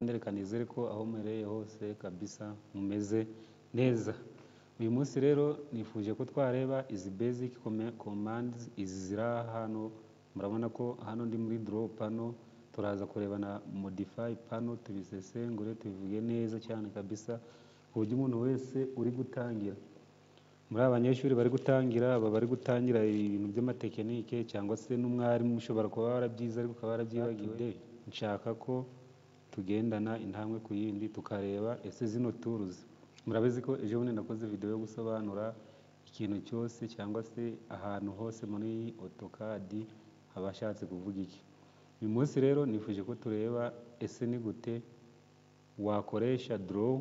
Reka nizere ko aho muherereye hose kabisa mumeze neza. Uyu munsi rero nifuje ko twareba izi basic commands, izi ziri hano. Murabona ko hano ndi muri draw panel. Turaza kureba na modify panel, tubisesengure, tubivuge neza cyane kabisa, ku buryo umuntu wese uri gutangira, muri aba banyeshuri bari gutangira, aba bari gutangira ibintu by'amatekinike, cyangwa se n'umwarimu ushobora kuba warabyize ariko ukaba warabyibagiwe. Nshaka ko tugendana intambwe ku yindi, tukareba ese zino tools. Murabizi ko ejo bundi nakoze video yo gusobanura ikintu cyose cyangwa se ahantu hose muri AutoCAD haba hashatse kuvuga iki. Uyu munsi rero nifuje ko tureba ese ni gute wakoresha draw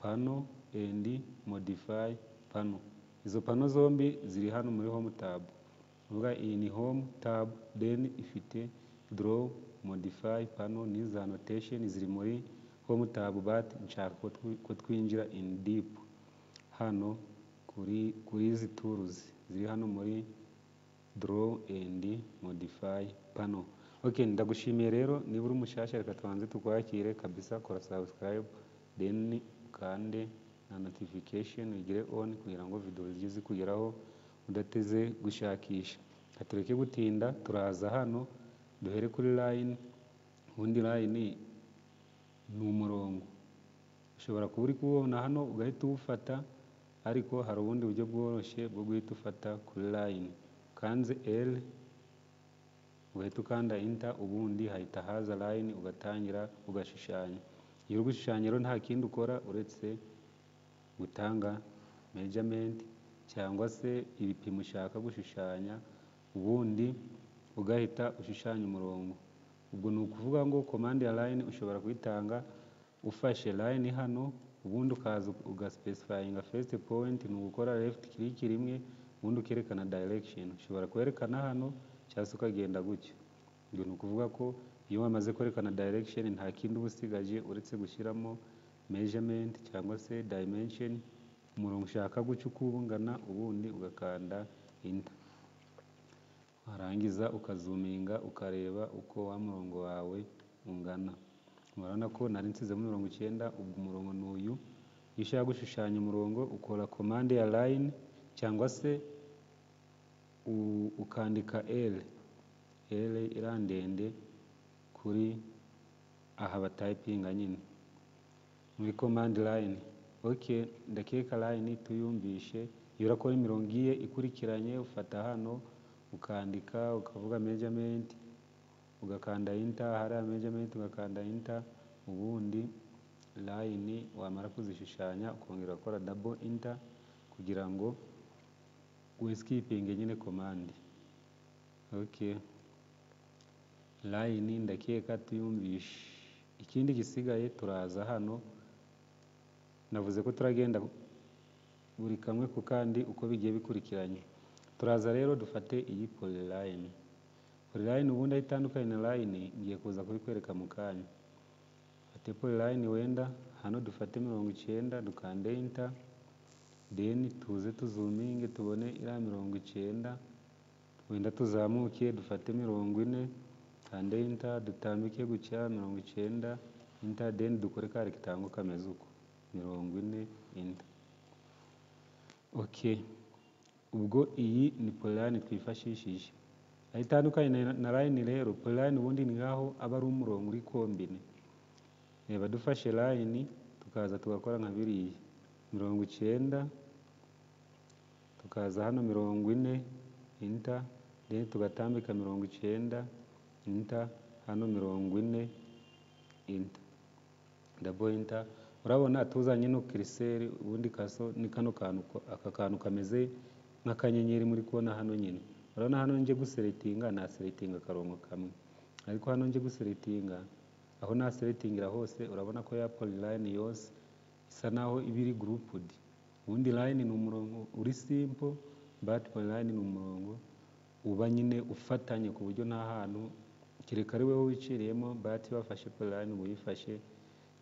panel and modify panel. Izo panel zombi ziri hano muri home tab. Uvuga iyi ni home tab, then ifite draw, modify panel n'iza annotation ziri muri home tab, but nshaka ko twinjira in deep hano kuri izi tools ziri hano muri draw and modify panel. Okay, ndagushimiye rero. Niba uri umushasha, reka tubanze tukwakire kabisa. Kora subscribe, then ukande na notification ugire on, kugira ngo video zijye zikugeraho udateze gushakisha. Tureke gutinda, turaza hano duhere kuri line. Ubundi line ni umurongo, ushobora kuba uri kuwubona hano ugahita uwufata, ariko hari ubundi buryo bworoshye bwo guhita ufata kuri line. Ukanze L, ugahita ukanda enter, ubundi hahita haza line, ugatangira ugashushanya. Iyo uri gushushanya rero, nta kindi ukora uretse gutanga measurement cyangwa se ibipimo ushaka gushushanya, ubundi ugahita ushushanya umurongo. Ubwo ni ukuvuga ngo command ya line ushobora kuyitanga ufashe line hano, ubundi ukaza ugaspecifyinga first point, ni ugukora left click rimwe, ubundi ukerekana direction. Ushobora kwerekana hano cyangwa se ukagenda gutyo. Ubwo ni ukuvuga ko iyo wamaze kwerekana direction, nta kindi uba usigaje uretse gushyiramo measurement cyangwa se dimension, umurongo ushaka guca uko uba ungana, ubundi ugakanda enter, warangiza ukazoominga ukareba uko wa murongo wawe ungana. Murabona ko nari nsizemo 90. Ubwo umurongo ni uyu. Iyo ushaka gushushanya umurongo, ukora command ya line cyangwa se ukandika L, L iriya ndende kuri aha batayipinga nyine muri command line. Ok, ndakeka line tuyumvishe. Iyo urakora imirongo igiye ikurikiranye, ufata hano ukandika, ukavuga measurement, ugakanda enter, hariya measurement, ugakanda enter, ubundi line wamara kuzishushanya ukongera gukora double enter kugira ngo wescapinge nyine command. Ok, line ndakeka tuyumvishe. Ikindi gisigaye, turaza hano. Navuze ko turagenda buri kamwe ku kandi uko bigiye bikurikiranye. Turaza rero dufate iyi polyline. Polyline ubundi aho itandukanye na line ngiye kuza kubikwereka mu kanya. Fate polyline, wenda hano dufate 90, dukande enter, then tuze tuzoominge tubone iriya 90. Wenda tuzamuke dufate 40, kande enter, dutambike gutya 90, enter, then dukore ka rectangle kameze uko, 40, enter. Ok, ubwo iyi ni polyline twifashishije. Aho itandukanye na line rero, polyline ubundi ni nkaho aba ari umurongo uri combine. Reba, dufashe line tukaza tugakora nka biriya, 90, tukaza hano 40, enter, then tugatambika 90, enter, hano 40, enter, double enter. Urabona tuzanye no cursor. Ubundi cursor ni kano kantu, aka kantu kameze nk'akanyenyeri muri kubona hano nyine. Urabona hano nje guselectinga, naselectinga akarongo kamwe, ariko hano nje guselectinga, aho naselectingira hose, urabona ko ya polyline yose isa naho iba iri grouped. Ubundi line ni umurongo uri simple, but polyline ni umurongo uba nyine ufatanye ku buryo nta hantu kereka ari wowe wiciriyemo, but wafashe polyline uba uyifashe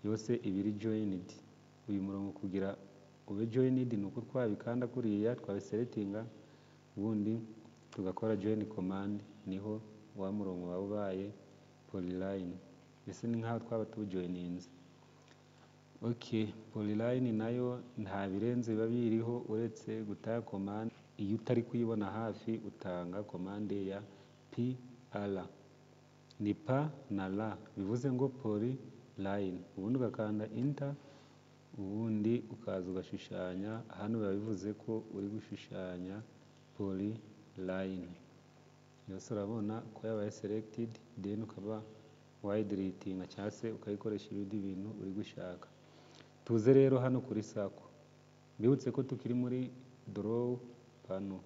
yose iba iri joined. Uyu murongo kugira ube joined ni uko twabikanda kuriya, twabiselectinga, ubundi tugakora join command, niho wa murongo waba ubaye polyline. Mbese ni nk'aho twaba tujoininze. Okay, polyline nayo nta birenze biba biriho uretse gutanga command. Iyo utari kuyibona hafi utanga command ya PR, ni P na R, bivuze ngo polyline, ubundi ugakanda enter, ubundi ukaza ugashushanya. Hano biba bivuze ko uri gushushanya polyline yose. Urabona ko yabaye selected, then ukaba wayideletinga cyangwa se ukayikoresha ibindi bintu uri gushaka. Tuze rero hano kuri circle. Mbibutse ko tukiri muri draw panel.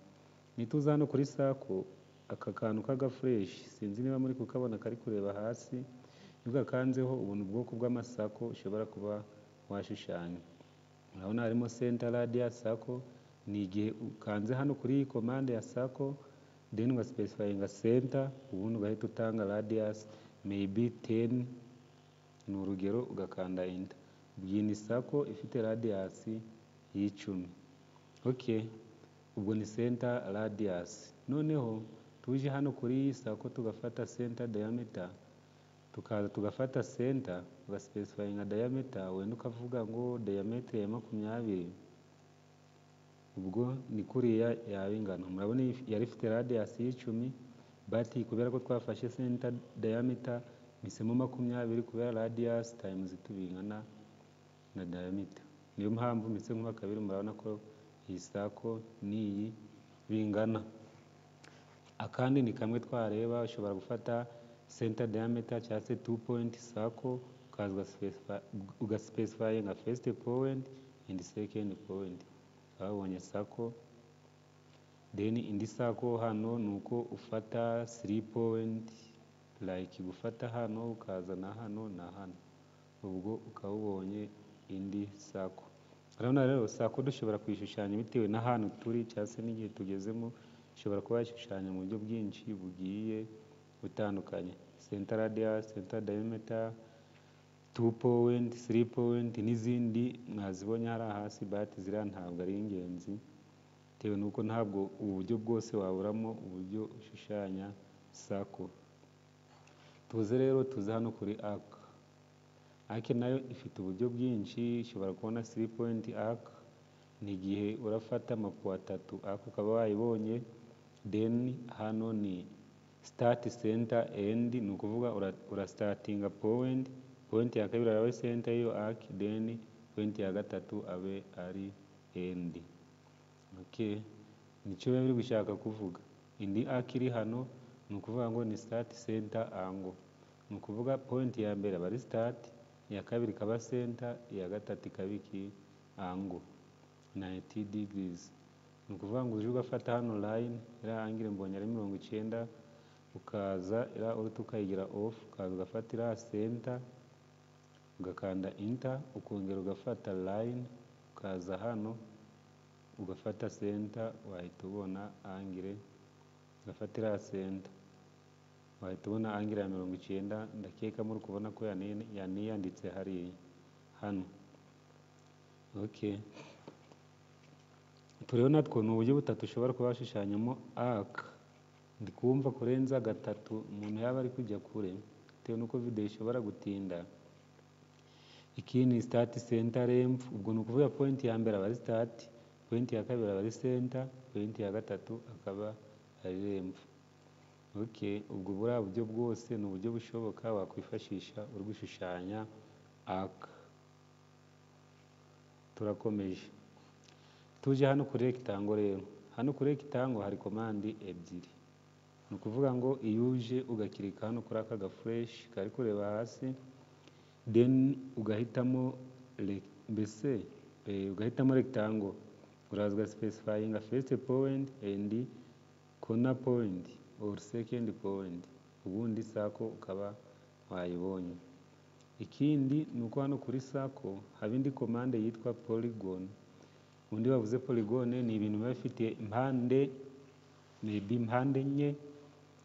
Nituza hano kuri circle, aka kantu k'agaflèche, sinzi niba muri kukabona, kari kureba hasi, iyo ugakanzeho ubona ubwoko bw'amacircle ushobora kuba washushanya. Urabona harimo center radius circle, ni igihe ukanze hano kuri iyi command ya circle, then ugaspecifyinga center, ubundi ugahita utanga radius maybe 10, ni urugero, ugakanda enter. Ubwo iyi ni circle ifite radius y'10. Okay, ubwo ni center radius. Noneho tuje hano kuri iyi circle tugafata center diameter, tukaza tugafata center, ugaspecifyinga diameter, wenda ukavuga ngo diameter ya 20, ubwo ni kuriya yaba ingana. Murabona yari ifite radius y'10, but kubera ko twafashe center diameter mpisemo 20, kubera radius times 2 bingana na diameter. Niyo mpamvu mpise nkuba kabiri. Murabona ko iyi circle n'iyi bingana. Akandi ni kamwe twareba, ushobora gufata center diameter cyangwa se two point circle, ukaza ugaspecifyinga first point and second point, babonye circle. Then indi circle hano ni uko ufata 3 point, like gufata hano ukazana hano na hano, ubwo ukaba ubonye indi circle. Urabona rero circle dushobora kuyishushanya bitewe n'ahantu turi cyangwa se n'igihe tugezemo. Ushobora kuba wayishushanya mu buryo bwinshi bugiye butandukanye: center radius, center diameter, 2 point, 3 point n'izindi mwazibonye hariya hasi, but ziriya ntabwo ari ingenzi, bitewe n'uko ntabwo ubu buryo bwose waburamo uburyo ushushanya circle. Tuze rero, tuze hano kuri arc. Arc nayo ifite uburyo bwinshi. Ushobora kubona 3 point arc, ni igihe urafata amapoint atatu, arc ukaba wayibonye. Then hano ni start, center, end, ni ukuvuga urastartinga point, point ya kabiri abe center y'iyo arc, then point ya gatatu abe ari end. Okay, nicyo biba biri gushaka kuvuga. Indi arc iri hano ni ukuvuga ngo ni start, center, angle, ni ukuvuga point ya mbere aba ari start, iya kabiri ikaba center, iya gatatu ikaba iki? Angle 90 degrees. Ni ukuvuga ngo uje ugafata hano line, iriya angle mbonye ari 90, ukaza iriya ortho ukayigira off, ukaza ugafata iriya center, ugakanda enter, ukongera ugafata line, ukaza hano ugafata center, wahita ubona angle. Ugafata iriya center, wahita ubona angle ya 90. Ndakeka muri kubona ko yaniyanditse hariya hano. Okay, turebe natwo ni uburyo butatu ushobora kuba washushanyamo arc. Ndi kumva kurenza gatatu umuntu yaba ari kujya kure, bitewe n'uko video ishobora gutinda. Iki ni start, center, length, ubwo ni ukuvuga point ya mbere aba ari start, point ya kabiri aba ari center, point ya gatatu akaba ari length. Okay, ubwo buriya buryo bwose ni uburyo bushoboka wakwifashisha uri gushushanya arc. Turakomeje, tuje hano kuri rectangle. Rero hano kuri rectangle hari command ebyiri. Ni ukuvuga ngo iyo uje ugaclicka hano kuri aka gaflèche kari kureba hasi, then ugahitamo, mbese ugahitamo rectangle, uraza ugaspecifyinga first point and corner point or second point, ubundi circle ukaba wayibonye. Ikindi ni uko hano kuri circle haba indi command yitwa polygon. Ubundi bavuze polygon ni ibintu biba bifite impande, maybe impande enye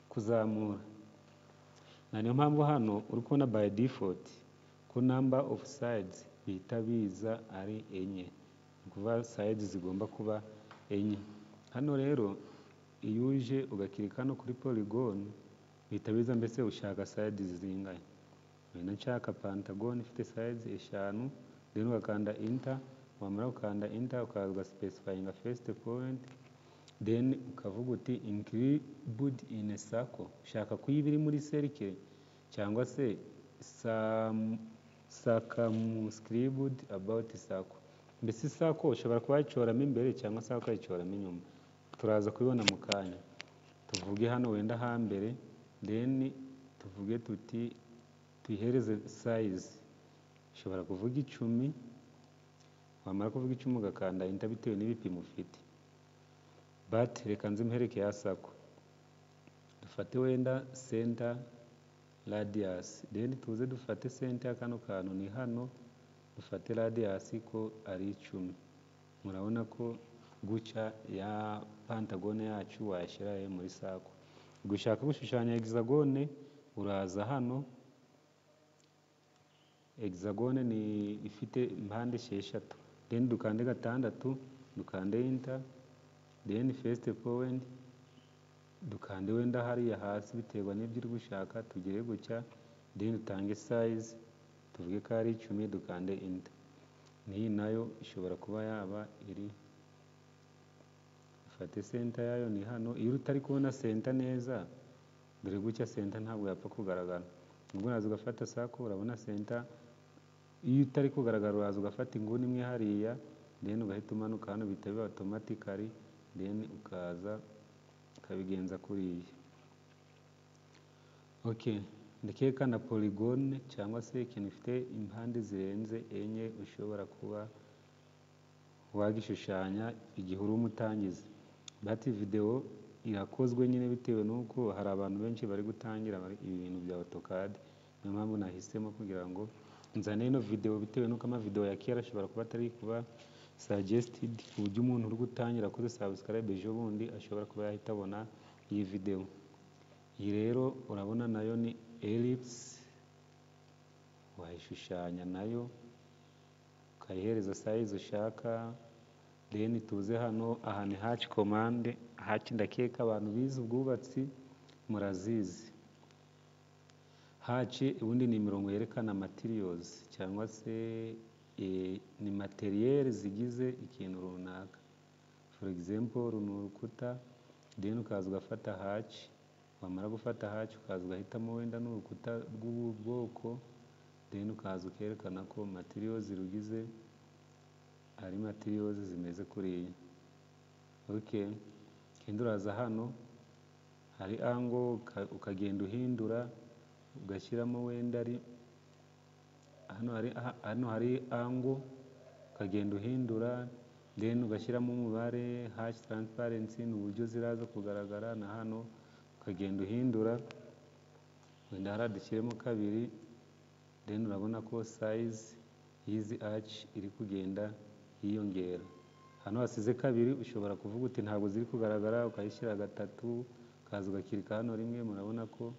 kuzamura, na niyo mpamvu hano uri kubona by default ko number of sides bihita biza ari enye, ni ukuvuga sides zigomba kuba enye. Hano rero iyo uje ugaclicka hano kuri polygon, bihita biza, mbese ushaka sides zingahe? Wenda nshaka pentagon ifite sides 5, then ugakanda enter. Wamara gukanda enter, ukaza ugaspecifyinga first point, then ukavuga uti "Include in a circle". Ushaka ko iba iri muri circle cyangwa se circumscribed about circle. Mbese circle ushobora kuba wayicoramo imbere cyangwa se ukayicoramo inyuma, turaza kubibona mu kanya. Tuvuge hano wenda hambere, then tuvuge tuti tuyihereze size, ushobora kuvuga 10. Wamara kuvuga 10, ugakanda enter bitewe n'ibipimo ufite. But reka nze mpereke ya circle, dufate wenda center radius, then tuze dufate center ya kano kantu ni hano, dufate radius ko ari 10. Murabona ko guca ya pentagon yacu wayashyira muri circle. Gushaka gushushanya hexagon, uraza hano. Hexagon ni ifite impande 6, then dukande 6, dukande enter, then first point dukande wenda hariya hasi, biterwa n'ibyo uri gushaka. Tugire gutya, then dutange size, tuvuge ko ari 10, dukande enter. N'iyi nayo ishobora kuba yaba iri, dufate center yayo ni hano. Iyo utari kubona center neza, dore gutya center ntabwo yapfa kugaragara. Ubwo uraza ugafata circle, urabona center. Iyo utari kugaragara, uraza ugafata inguni imwe hariya, then ugahita umanuka hano, bihita biba automatically, then ukaza ukabigenza kuriya. Okay, ndakeka na polygon cyangwa se ikintu gifite impande zirenze enye ushobora kuba wagishushanya igihe uri umutangizi. But video irakozwe nyine bitewe n'uko hari abantu benshi bari gutangira ibi bintu bya AutoCAD, niyo mpamvu nahisemo kugira ngo nzane ino video, bitewe n'uko amavideo ya kera ashobora kuba atari kuba suggested, ku buryo umuntu uri gutangira akoze subscribe ejo bundi ashobora kuba yahita abona iyi video. Iyi rero urabona nayo ni ellipse, wayishushanya nayo ukayihereza size ushaka. Then tuze hano, aha ni hatch command. Hatch ndakeka abantu bize ubwubatsi murazizi. Hatch ubundi ni imirongo yerekana materials cyangwa se ni material zigize ikintu runaka. For example, uru ni urukuta, then ukaza ugafata hatch. Wamara gufata hatch, ukaza ugahitamo wenda n'urukuta rw'ubu bwoko, then ukaza ukerekana ko materials rugize ari materials zimeze kuriya. Okay, ikindi uraza hano hari angle, ukagenda uhindura, ugashyiramo wenda ari hano hari angle, ukagenda uhindura, then ugashyiramo umubare. Hatch transparency ni uburyo ziraza kugaragara. Na hano ukagenda uhindura, wenda hariya dushyiremo 2, then urabona ko size y'izi hatch iri kugenda yiyongera. Hano hasize 2, ushobora kuvuga uti ntabwo ziri kugaragara, ukayishyira 3, ukaza ugakirika hano rimwe, murabona ko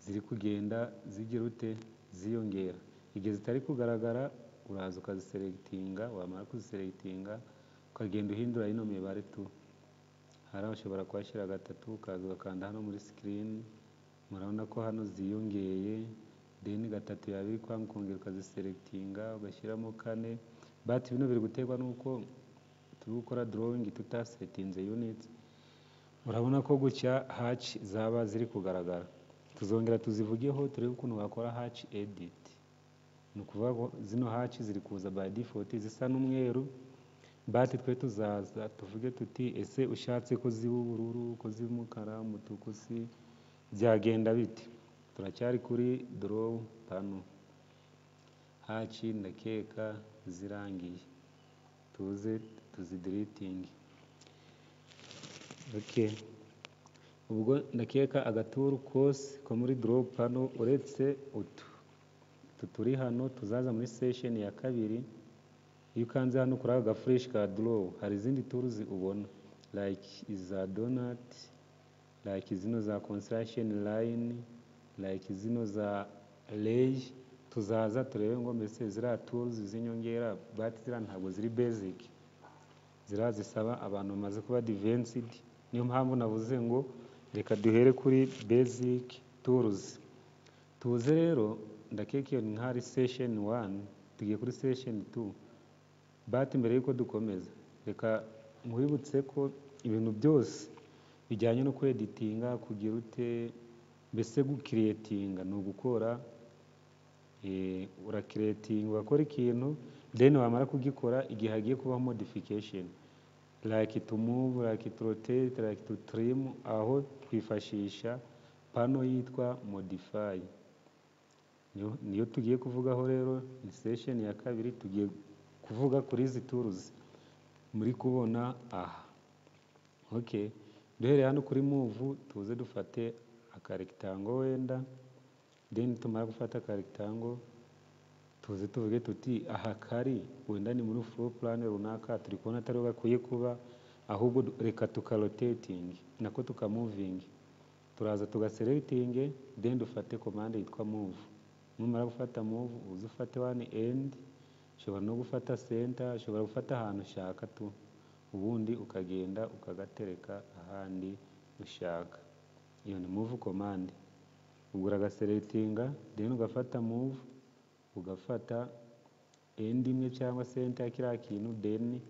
ziri kugenda zigira ute? Ziyongera. Igihe zitari kugaragara, uraza ukaziselectinga. Wamara kuziselectinga, ukagenda uhindura ino mibare tu. Hariya ushobora kuhashyira 3, ukaza ugakanda hano muri screen, murabona ko hano ziyongeye. Then 3 yaba iri kwanga, ukongera ukaziselectinga, ugashyiramo 4. But bino biri guterwa n'uko turi gukora drawing tutasetinze units. Urabona ko gutya hatch zaba ziri kugaragara. Tuzongera tuzivugeho, turebe ukuntu wakora hatch edit. Ni ukuvuga ko zino hatch ziri kuza by default zisa n'umweru, but twe tuzaza tuvuge tuti ese ushatse ko ziba ubururu, ko ziba umukara, umutuku, si byagenda bite? Turacyari kuri draw panel. Hatch ndakeka zirangiye, tuze tuzideletinge. Okay, ubwo ndakeka agatool kose ko muri draw panel, uretse utu turi hano, tuzaza muri session ya kabiri. Iyo ukanze hano kuri aka gaflèche ka draw, hari izindi tools ubona, like iza donut, like zino za construction line, like zino za ray. Tuzaza turebe ngo mbese ziriya tools z'inyongera, but ziriya ntabwo ziri basic, ziriya zisaba abantu bamaze kuba advanced. Niyo mpamvu navuze ngo reka duhere kuri basic tools. Tuze rero Ndakeka iyo ni nk'ari session 1, tugiye kuri session 2. But mbere yuko dukomeza, reka nkwibutse ko ibintu byose bijyanye no kweditinga, kugira ute, mbese gucreatinga ni ugukora. Uracreatinga, ugakora ikintu, then wamara kugikora, igihe hagiye kubaho modification, like to move, like to rotate, like to trim, aho twifashisha panel yitwa modify. Niyo tugiye kuvugaho rero, ni session ya kabiri. Tugiye kuvuga kuri izi tools muri kubona aha. Okay, duhereye hano kuri move, tuze dufate akarectangle wenda, then tumara gufata akarectangle, tuze tuvuge tuti aha kari wenda ni muri floor plan runaka, turi kubona atariho gakwiye kuba, ahubwo reka tukarotating, nako tukamoving. Turaza tugaselecting, then dufate command yitwa move. Numara gufata move, uze ufate one end, ushobora no gufata center, ushobora gufata ahantu ushaka tu, ubundi ukagenda ukagatereka ahandi ushaka. Iyo ni move command. Ubwo uragaselectinga, then ugafata move, ugafata end imwe cyangwa center ya kiriya kintu, then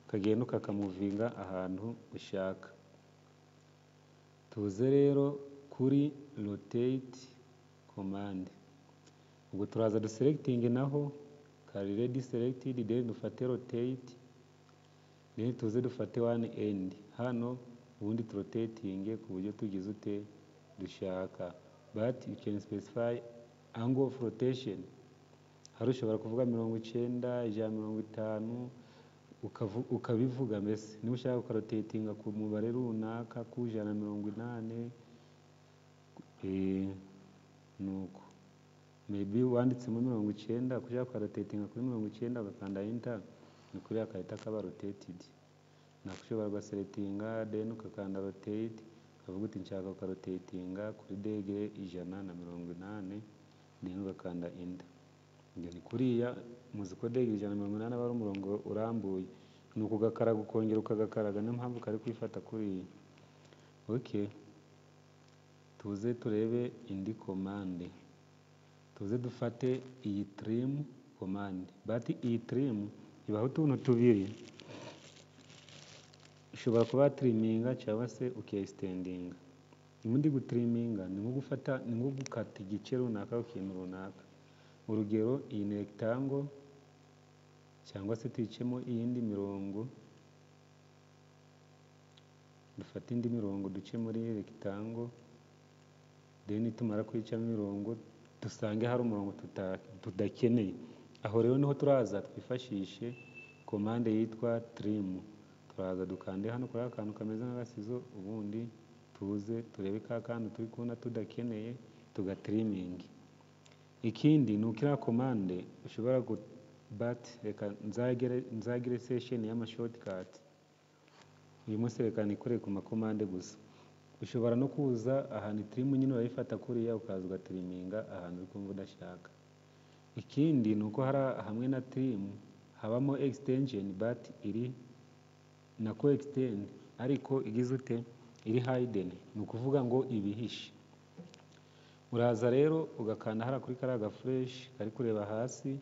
ukagenda ukakamovinga ahantu ushaka. Tuze rero kuri rotate command. Ubwo turaza duselecting naho kari already selected, then dufate rotate, then tuze dufate one end hano, ubundi turotating ku buryo tugize ute dushaka. But you can specify angle of rotation. Hari ushobora kuvuga 90, 150, ukabivuga mbese niba ushaka ukarotatinga ku mubare runaka, ku 180, nuko maybe wanditsemo 90, ushaka ukarotatinga kuri 90, ugakanda enter, ni kuriya gahita kaba rotated. Nako ushobora kugaselectinga, then ugakanda rotate, ukavuga uti nshaka kukarotatinga kuri degree 180, then ugakanda enter. Ibyo ni kuriya. Muzi ko degree 180 aba ari umurongo urambuye, ni ukugakaraga ukongera ukagakaraga, niyo mpamvu kari kwifata kuriya. Okay, tuze turebe indi command. Tuze dufate iyi trim command. But iyi trim ibaho utuntu tubiri: ushobora kuba triminga cyangwa se ukextendinga. Ubundi gutriminga ni nko gufata, ni nko gukata igice runaka ku kintu runaka. Urugero, iyi ni rectangle, cyangwa se tuyicemo iyindi mirongo, dufate indi mirongo duce muri rectangle, then tumara kuyicamo imirongo dusange hari umurongo tudakeneye. Aho rero niho turaza twifashishe command yitwa trim. Turaza dukande hano kuri aka kantu kameze nk'agasizo, ubundi tuze turebe ka kantu turi kubona tudakeneye, tugatriminge. Ikindi ni uko iriya command ushobora, but reka nzagire session y'ama shortcut. Uyu munsi reka nikore ku macommand gusa. Ushobora no kuza ahantu trim nyine, urayifata kuriya, ukaza ugatriminga ahantu uri kumva udashaka. Ikindi ni uko hari hamwe na trim habamo extension, but iri nako extend, ariko igize ute, iri hidden, ni ukuvuga ngo ibihishe. Uraza rero ugakanda hariya kuri kariya gaflèche kari kureba hasi,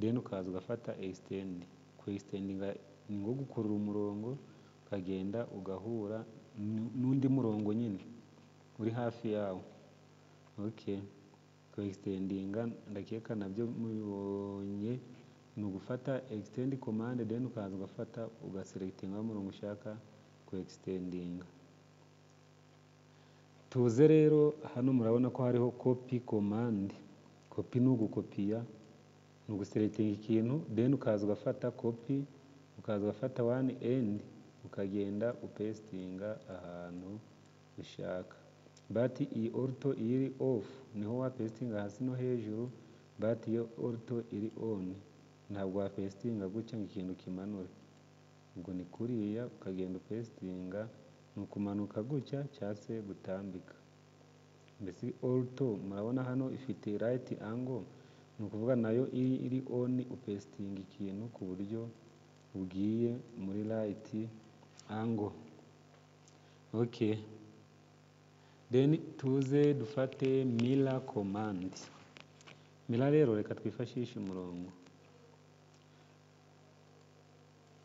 then ukaza ugafata extend. Ku extendinga ni nko gukurura umurongo, ukagenda ugahura n'undi murongo nyine uri hafi yawo. Okay, ku extendinga ndakeka nabyo mubibonye, ni ugufata extend command, then ukaza ugafata ugaselectinga umurongo ushaka ku extendinga. Tuze rero hano, murabona ko hariho copy command. Copy ni ugukopiya, ni uguselectinga ikintu, then ukaza ugafata copy, ukaza ugafata one end, ukagenda upastinga ahantu ushaka. But iyi auto iyo iri off niho wapastinga hasi no hejuru, but iyo auto iri on ntabwo wapastinga gutya ngo ikintu kimanure. Ubwo ni kuriya ukagenda upastinga, ni ukumanuka gutya cyangwa se gutambika. Mbese auto murabona hano ifite right angle, ni ukuvuga nayo iyo iri on upastinga ikintu ku buryo bugiye muri right angle. Okay, then tuze dufate mirror command. Mirror rero reka twifashishe umurongo,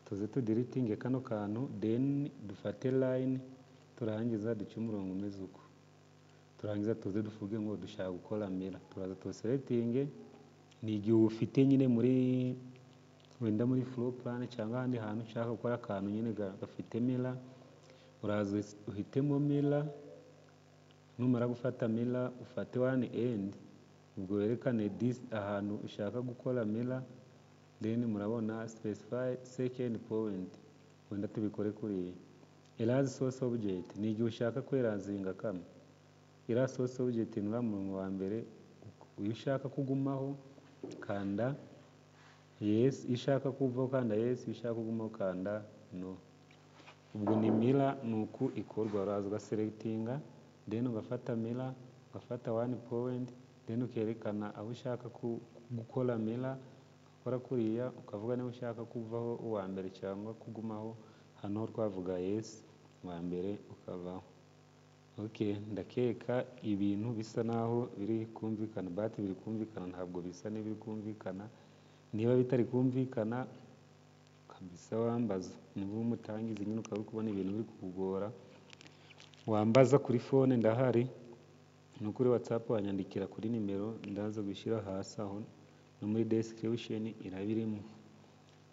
tuze tudeletinge kano kantu, then dufate line, turangiza duce umurongo umeze uko. Turangiza tuze duvuge ngo dushaka gukora mirror, turaza tuwuselectinge. Ni igihe ufite nyine muri wenda muri floor plan cyangwa ahandi hantu ushaka gukora akantu nyine gafite mirror, uraza uhitemo mirror. Numara gufata mirror ufate one end, ubwo werekane this ahantu ushaka gukora mirror. Then murabona specify second point, wenda tubikore kuriya. Erase source object ni igihe ushaka kwerazinga kamwe. Iriya source object ni uriya murongo wa mbere, iyo ushaka kugumaho kanda yes, iyo ushaka kuvaho kanda yes, iyo ushaka kugumaho kanda no. Ubwo ni mirror, ni uku ikorwa. Uraza ugaselectinga, then ugafata mirror, ugafata one point, then ukerekana aho ushaka gukora mirror, ugakora kuriya, ukavuga niba ushaka kuvaho uwa mbere cyangwa kugumaho. Hano twavuga yes, uwa mbere ukavaho. Okay, ndakeka ibintu bisa naho biri kumvikana, but biri kumvikana ntabwo bisa n'ibiri kumvikana. Niba bitari kumvikana kabisa wambaza, niba umutangizi nyine ukaba uri kubona ibintu biri kukugora, wambaza kuri phone ndahari, no kuri WhatsApp wanyandikira kuri nimero ndaza gushyira hasi aho, no muri description iraba irimo.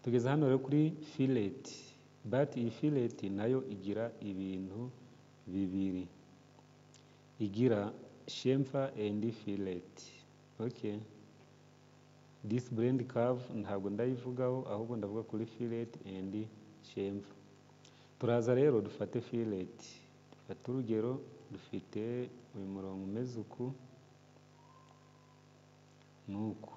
Tugeze hano rero kuri fillet, but iyi fillet nayo igira ibintu bibiri, igira chamfer and fillet. Okay, this blend curve ntabwo ndayivugaho, ahubwo ndavuga kuri fillet and chamfer. Turaza rero dufate fillet, dufate urugero, dufite uyu murongo umeze uku n'uku,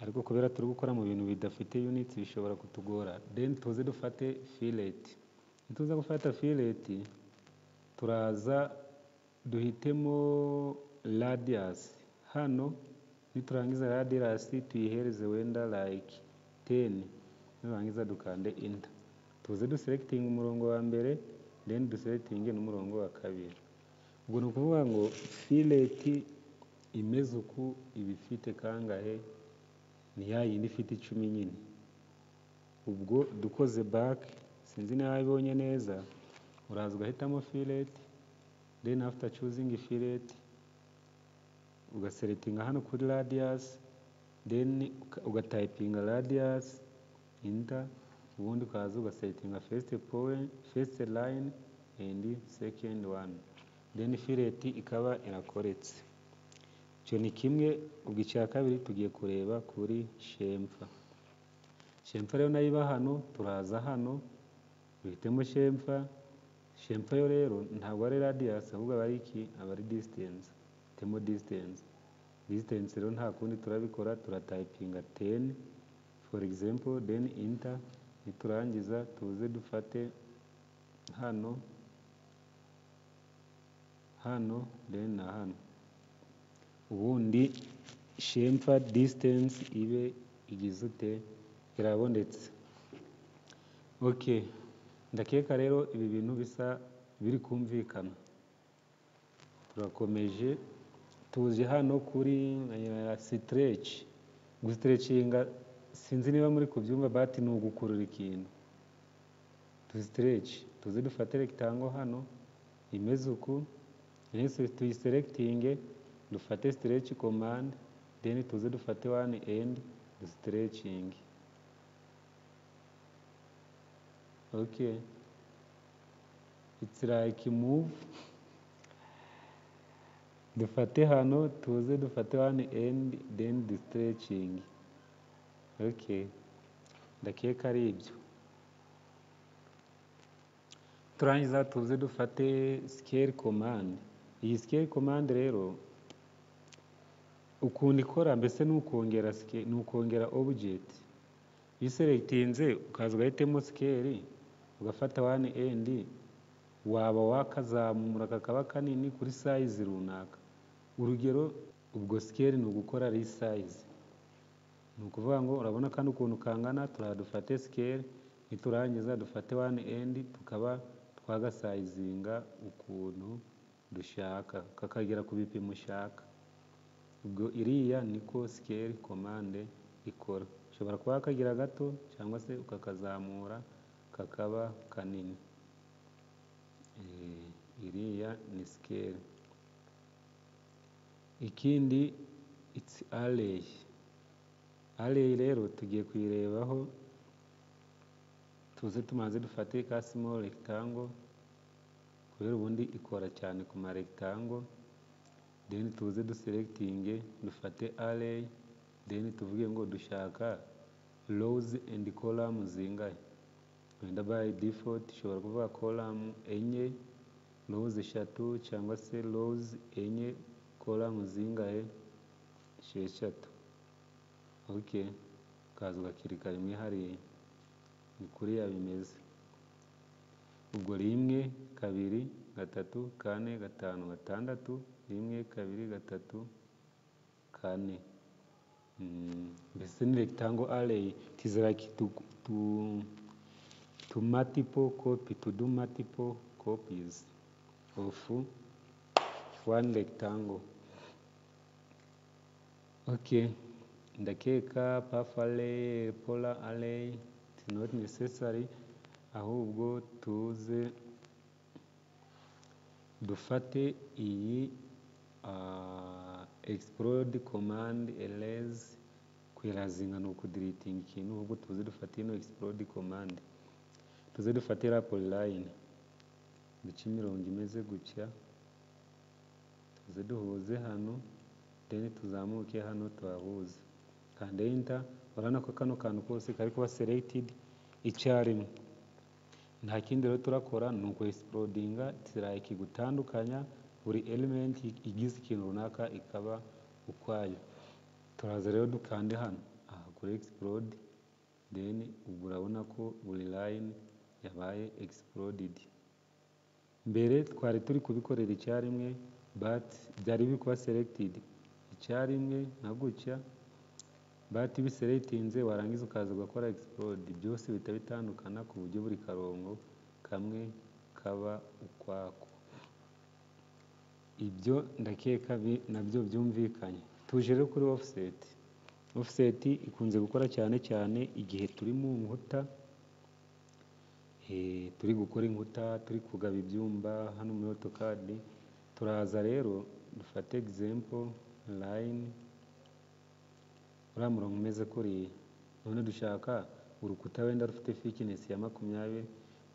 ariko kubera turi gukora mu bintu bidafite units bishobora kutugora. Then tuze dufate fillet. Nituza gufata fillet, turaza duhitemo radius hano. Niturangiza radius tuyihereze wenda like 10, nurangiza dukande enter. Tuze duselecting umurongo wa mbere, then duselecting n'umurongo wa kabiri. Ubwo ni ukuvuga ngo fillet imeze uku iba ifite kangahe? Ni ya yindi ifite 10 nyine. Ubwo dukoze back, sinzi niba wabibonye neza, uraza ugahitamo fillet, then after choosing fillet ugaselectinga hano kuri radius, then ugatypinga radius, enter, ubundi ukaza ugaselectinga first point, first line and second one, then fillet ikaba irakoretse. Icyo ni kimwe. Ubwo icya kabiri tugiye kureba kuri chamfer. Chamfer rero nayo iba hano, turaza hano duhitemo chamfer. Chamfer yo rero ntabwo ari radius, ahubwo aba ari iki? Aba ari distance. Hitemo distance. Distance rero nta kundi turabikora, turatypinga 10 for example, then enter. Niturangiza tuze dufate hano, hano, then na hano, ubundi chamfer distance ibe igize ute? Irabonetse. Okay, ndakeka rero ibi bintu bisa biri kumvikana. Turakomeje, tuje hano kuri stretch. Gustretchinga sinzi niba muri kubyumva, but ni ugukurura ikintu. Tu stretch, tuze dufate rectangle hano imeze uku, tuyiselectinge, dufate stretch command, then tuze dufate one end stretching. Okay, it's like move. Dufate hano, tuze dufate one end, then the stretching. Okay, ndakeka ari ibyo. Turangiza tuze dufate scale command. Iyi scale command rero ukuntu ikora mbese ni ukongera scale, ni ukongera object. Iyo uselectinze ukaza ugahitamo scale, ugafata one end, waba wakazamura kakaba kanini kuri size runaka. Urugero ubwo scale ni ugukora resize, ni ukuvuga ngo urabona kandi ukuntu kangana. Turadufate scale, niturangiza dufate one end, tukaba twagasizinga ukuntu dushaka, kakagera ku bipimo ushaka. Ubwo iriya niko scale command ikora. Ushobora kuba wakagira gato cyangwa se ukakazamura kakaba kanini. Iriya ni scale. Ikindi, it's array. Array rero tugiye kuyirebaho. Tuze tumanze dufate ka small rectangle, kubera ubundi ikora cyane ku ma rectangle. Then tuze duselectinge, dufate array, then tuvuge ngo dushaka rows and column zingahe. Wenda by default ushobora kuvuga column enye, rows eshatu, cyangwa se rows enye, column zingahe? Esheshatu. Okay, ukaza ugakirika rimwe hariya, ni kuriya bimeze. Ubwo rimwe, kabiri, gatatu, kane, gatanu, gatandatu, rimwe, kabiri, gatatu, kane. Mbese ni rectangle array. It is like to multiple copy, to do multiple copies of one rectangle. Okay, ndakeka path array, polar array, it's not necessary. Ahubwo tuze dufate iyi explode command. Erase, kwerazinga ni ukudeletinga ikintu. Ahubwo tuze dufate ino explode command, tuze dufate iriya polyline, duce imirongo imeze gutya, tuze duhuze hano, then tuzamuke hano tuhahuze, kanda enter. Urabona ko kano kantu kose kari kuba selected icyarimwe. Nta kindi rero turakora, ni uku explodinga. It's like gutandukanya buri element igize ikintu runaka ikaba ukwayo. Turaza rero dukande hano aha kuri explode, then ubwo urabona ko buri line yabaye exploded. Mbere twari turi kubikorera icyarimwe, but byari biri kuba selected icyarimwe nka gutya. But biselectinze, warangiza ukaza ugakora explode, byose bihita bitandukana ku buryo buri karongo kamwe kaba ukwako. Ibyo ndakeka nabyo byumvikanye. Tuje rero kuri offset. Offset ikunze gukora cyane cyane igihe turi mu nkuta, turi gukora inkuta, turi kugaba ibyumba hano muri AutoCAD. Turaza rero dufate example line, uriya murongo umeze kuriya. None dushaka urukuta wenda rufite thickness ya 20,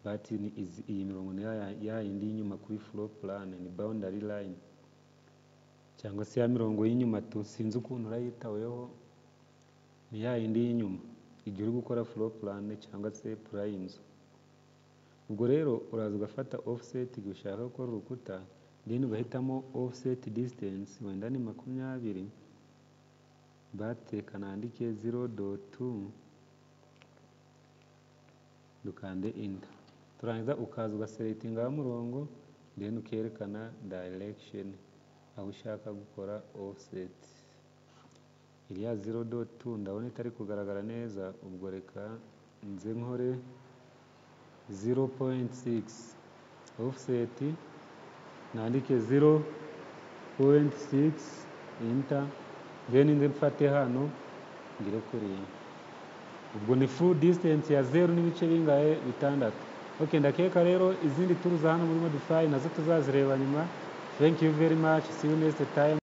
but iyi mirongo ni ya yindi y'inyuma kuri floor plan, ni boundary line, cyangwa se ya mirongo y'inyuma tu, sinzi ukuntu urayitaweho, ni ya yindi y'inyuma igihe uri gukora floor plan cyangwa se plan y'inzu. Ubwo rero uraza ugafata offset igihe ushaka gukora urukuta, then ugahitamo offset distance, wenda ni 20, but reka nandike 0.2, dukande enter. Turangiza ukaza ugaselectinga wa murongo, then ukerekana direction aho ushaka gukora offset. Iriya 0.2 ndabona itari kugaragara neza, ubwo reka nze nkore 0.6 offset, nandike 0.6, enter, then nze mfate hano ngire kuriya. Ubwo ni full distance ya zeru n'ibice bingahe? Bitandatu. Okay, ndakeka rero izindi tools hano muri modify nazo tuzazireba nyuma. Thank you very much, see you next time.